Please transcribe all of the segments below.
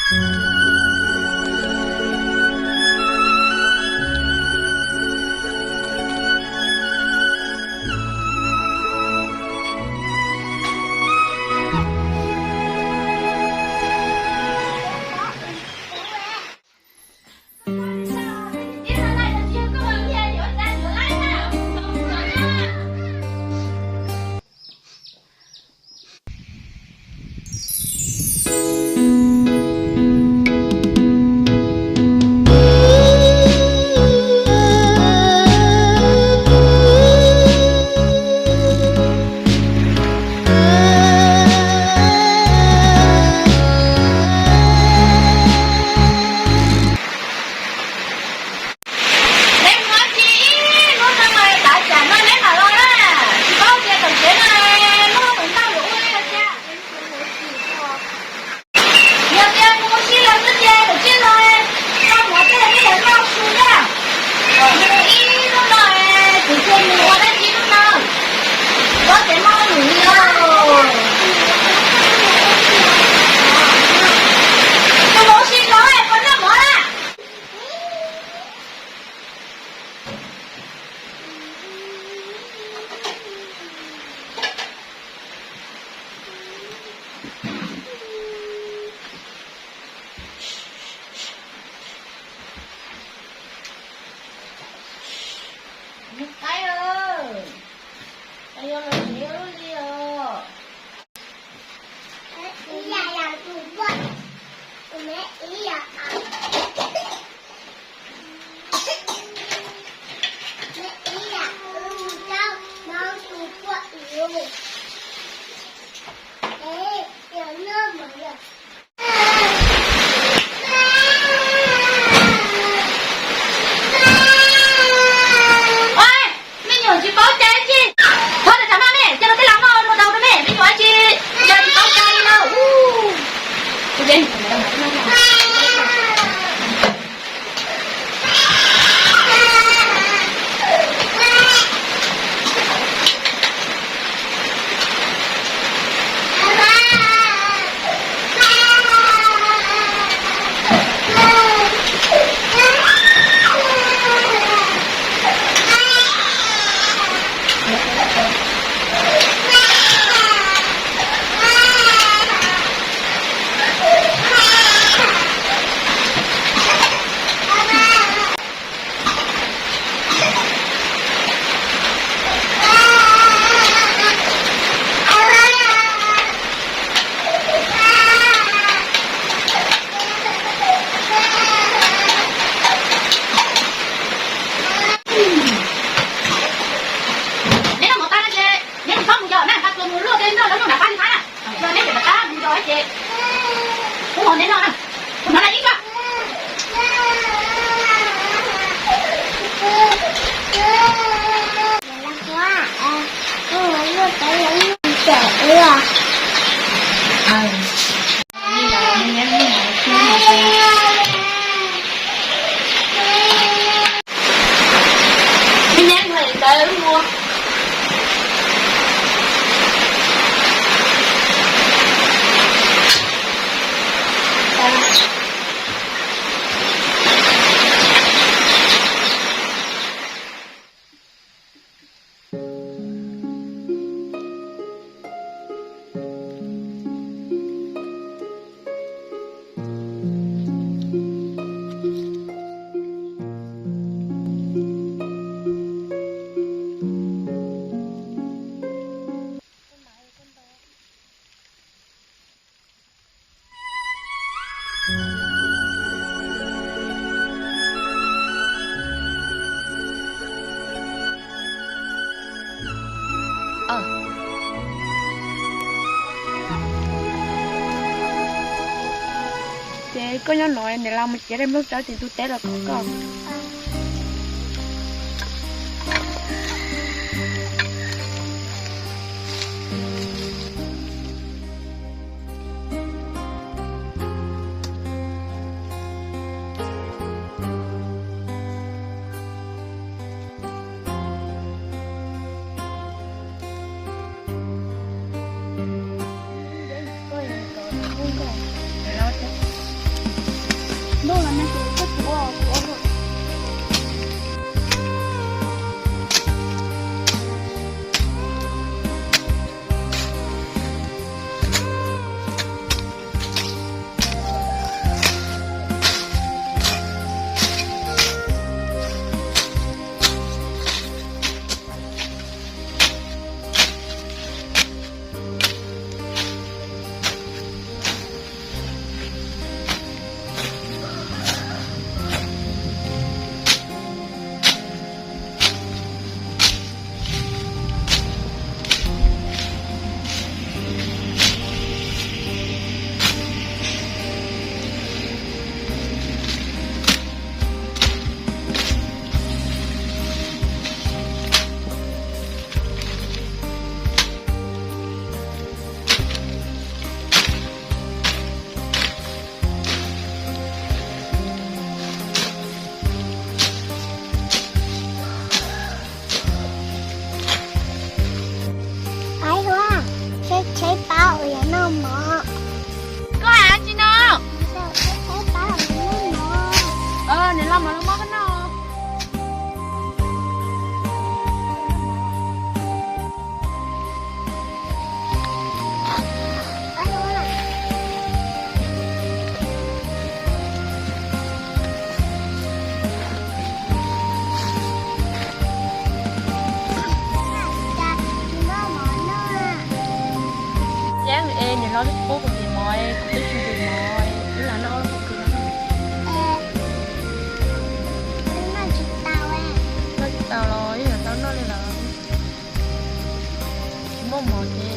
Neb mus ua dab tsi ib hnub no mas tav tsam no neb mam los na? Tsis paub tias tom tsev no muaj hauj lwm ntau yuav ua li cas. Yog tias mus ua si los xwb ces tam sim no koj mus tej nej yuav noj su na. Mus ib hnub no, kuv tsis mus ua dab tsi hnub no. Koj tsev moj lwm li os. Tus mus ua si no puas noj mov na? Qaib, yog los tsev ua luaj li os. Ua, me nyuam tsis paub cai tsi. Thov tau tsam no me, cia rau tej laus noj rau rau me, me nyuam tsis, cia tsis paub cai li no. Neb noj mov tag no ces neb tsis txhob mus yos na, nqa tuas mus luaj tej nroj lawv noj nram qab li qab na. Yog neb tseem rov qab mus yos ces kuv mov neb noj na. Kuv hnov na ib koj. Ces koj nyob no, niam laus mus txiav daim nplooj tsawb tim ntug teb los kom koj. Ntuj los mas ces koj tuav, tuav. Aib hua, tsheb pab uas yog noj mov. Koj hais tsi no? Tsheb pab uas yog noj mov. Niam laus mam li muab koj noj. Yeej es niam laus twb pub kuv tim mov, kuv twb tsis ntim mov, wb lam noj ob lub pob kws no. Noj tsis tau los yeej yuav tau noj li lawm. Tsis muaj mov ces.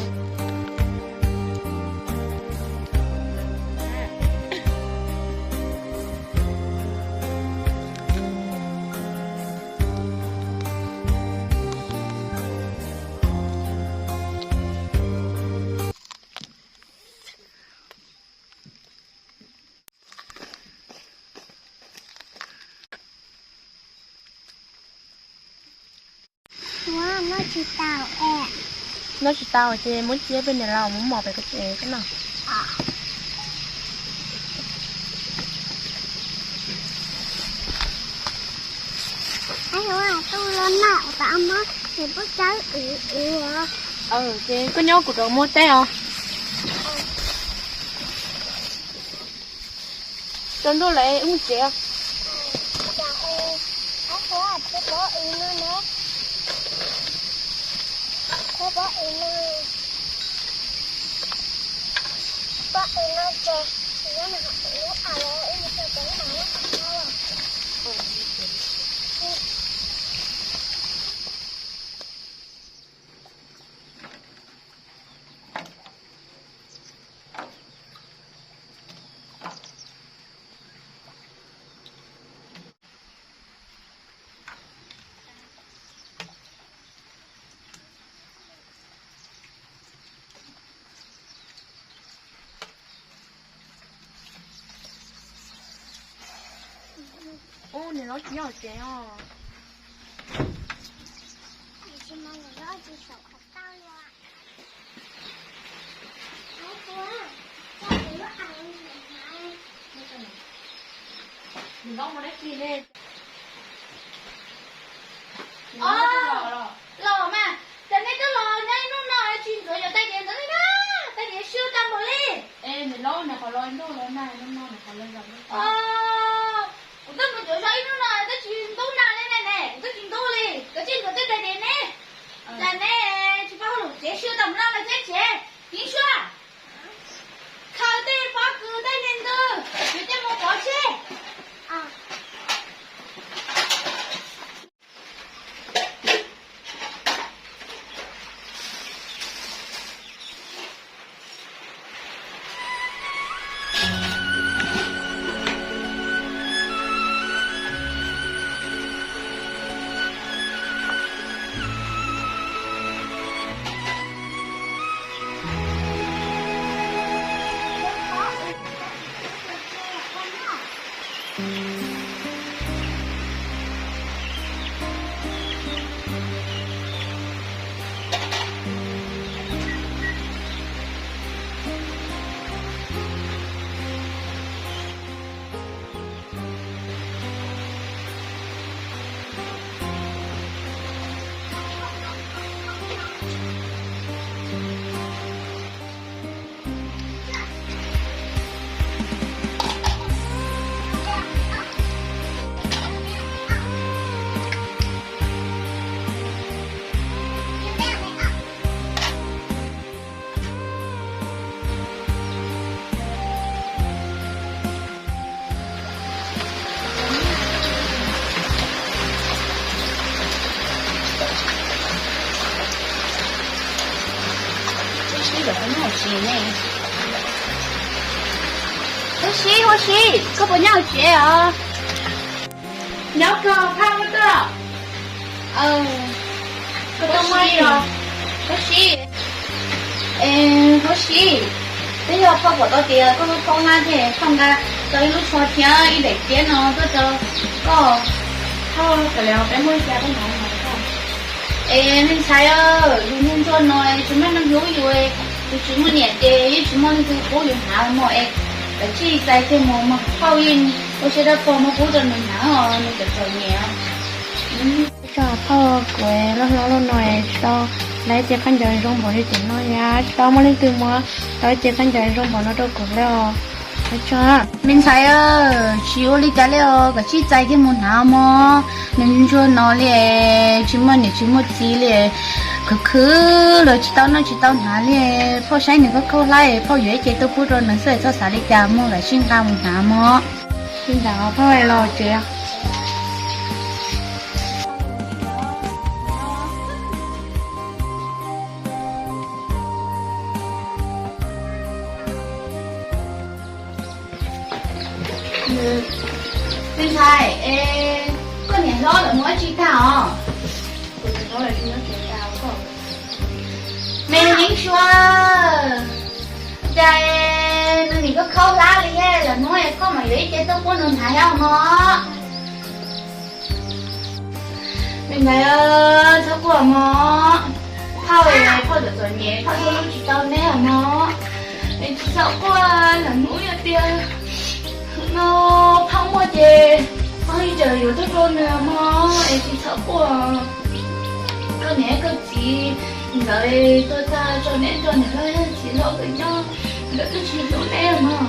Noj tsis tau, noj tsis tau ces muab cia peb niam laus mus mov pem koj tsev koj noj. Tus los noj tas mob ces pub tsawb ywv ywv. Ces koj nyob kuv rau muab teb os. Tsaus ntuj lawm wb mus tsev. Ub, niam laus tsis nyob hauv tsev os. Los mas, cas nej twb los nyob ib hnub no tsis ntxuav yog tais diav ntawd li na, tais diav siab tag npaum li. Es niam laus, nws qhov los ntuj los nag, hnub no nws qhov los zaum. Kuv twb mus cuav zos ib hnub no twb tsis ntub nag li ne, kuv twb tsis ntub li, koj tsij ntxuav tej tais diav ne. Cas neb tsis paub hauj lwm tsev, siab tag npaum no los tsev tsev, Yeeb Suab, khaws tej pob kws tej niag ntws, yuav coj mus pov tseg. Nyob hauv tsev ne. Huab Sib, Huab Sib, koj puas nyob hauv tsev os? Nyob kawg, Phaj, koj tuaj. Koj tuaj muaj, Huab Sib, Huab Sib, twb yog Phaj pom tau tias koj lub khaub hlab thiab Phaj nqa tau ib lub tsho thiab ib daim tiab no tuaj rau koj. Phaj, kav liam peb muaj xya peb hnav no. Es me ntxhais, yus niag ntsuag no tsis muaj neeg hlub yus, yus tsis muaj niam ces yeej tsis muaj leej twg pub yus hnav mog es, kav tsij txais kiag mus mog, Phauj yeej ua siab dawb paug muab pub rau nws hnav os, nws txom txom nyem. Tso, Phauj, kuv loj hlob loj no tsis tau lawv ib ce khaub ncaws zoo npaum li tiam no, yog tsis tau muaj leej twg muab tau ib ce khaub ncaws zoo npaum no rau kuv li os. Me ntxhais, tsis ua li cas li os, kav tsij txais kiag mus hnav mog. Nws ntsuag no li, tsis muaj niam tsis muaj txiv li, khwv khwv los tsis tau noj tsis tau hnav li. Phauj saib nws khaub khaub hlab, Phauj yuav ib ce tuaj pub rau nws xwb, txhob xav li cas mog, kav tsij nqa mus hnav mog. Li ntawd Phauj, los tsev. Me ntxhais, koj niam hlob lawv mus dab tsi tag os? Me Yeeb Sua, cas nws nim khaub khaub hlab li, lwm hnub koj mam yuav ib ce tuaj pub nws hnav thiab mog. Me ntxhais, txhob quaj mog. Phauj, Phauj txom txom nyem, Phauj tuaj lub tsis tau neb mog. Es tsis txhob quaj, lwm hnub yog tias no Phauj muaj ces Phauj yeej tseem yuav tuaj rau nws mog, es tsis txhob quaj. Koj niam koj txiv nkawd tuag tag tso neb nrog niam hlob txiv hlob nkawd nyob, nkawd twb tsis hlub neb mog.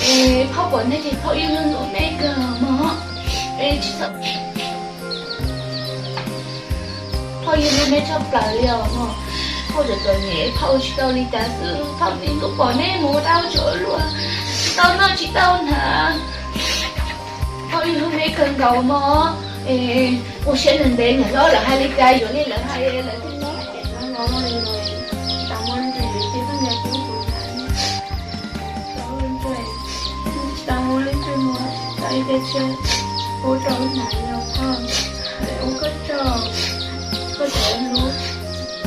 Es Phauj pom neb ces Phauj yeej hlub neb kawg mog. Es tsis txhob Phauj yeej hlub neb tshaj plaws li os mog. Phauj txom txom nyem, Phauj ua tsis tau li cas xwb, Phauj txiv tub pom neb mus ua dab ua tsov luaj, tsis tau noj tsis tau hnav. Phauj yeej hlub neb kawg nkaus mog. Es ua siab ntev ntev, niam hlob lawv hais li cas yuav li lawv hais, lawv twb nyob ces no no li no, tsis tau muaj leej twg yuav ib ce khaub ncaws pub kuv hnav. Tsis tau muaj leej twg muab tau ib ce tshiab pub rau wb hnav li os Phauj. Ua koj tsaug, koj cov hlub,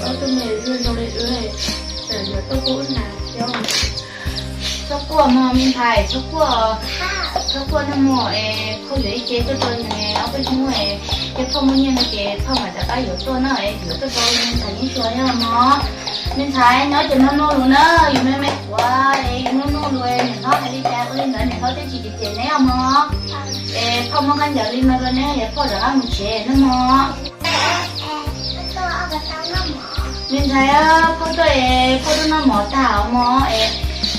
ob tug me nyuam zoo li wb, tseem yuav tuaj pub wb hnav thiab. Txhob quaj mog me ntxhais, txhob quaj, txhob quaj nawb mog. Es Phauj yuav ib ce tuaj rau nws ob peb hnub, ces Phauj muaj nyiaj no ces Phauj mam rov qab yuav tuaj na, es yuav tuaj rau me ntxhais Yeeb Sua thiab mog. Me ntxhais, nyob ces mloog mloog lus na, yus me me qhuav es yus mloog mloog lus, niam hlob hais li cas ua li ntawd, niam hlob thiaj tsis cem cem neb os mog. Es Phauj muab khaub ncaws li no rau neb, es Phauj rov qab mus tsev nawb mog. Me ntxhais, Phauj tuaj es Phauj tuaj noj mov tag os mog, es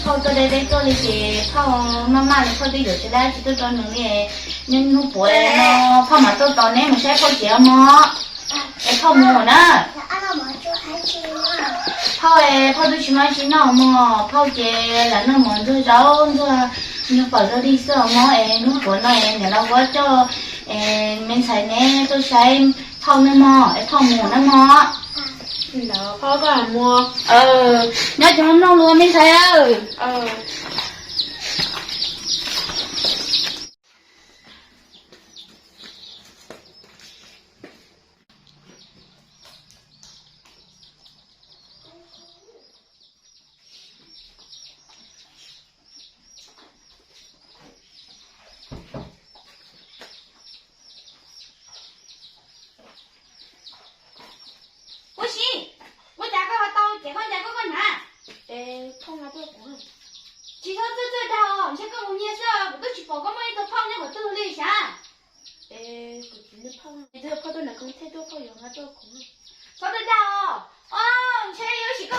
Phauj tuaj deb deb tuaj li ces Phauj maj maj li Phauj twb yuav tsis dab tsi tuaj rau nws li. Niaj hnub puav no Phauj mam tuaj tos neb mus saib Phauj tsev os mog. Es Phauj mus na. Phauj es Phauj twb tsis muaj tsi noj mog, Phauj ces lam noj mov ntxuag zaub ntxuag nyuag pawg zog dig xwb os mog. Es hnub puav no es niam los ua coj es me ntxhais neb tuaj saib Phauj nawb mog, es Phauj mus nawb mog. Nyob ces mloog lus me ntxhais. Huab Sib, ua cas koj ho tau cev khaub ncaws koj koj hnav? Tsis txhob txawj txawj dag os, ntshe koj mus nyiag xwb, kuv twb tsis pom koj muaj ib tug phauj nyob qhov twg li sav. Txhob txawj dag os. Ntshe yuav sim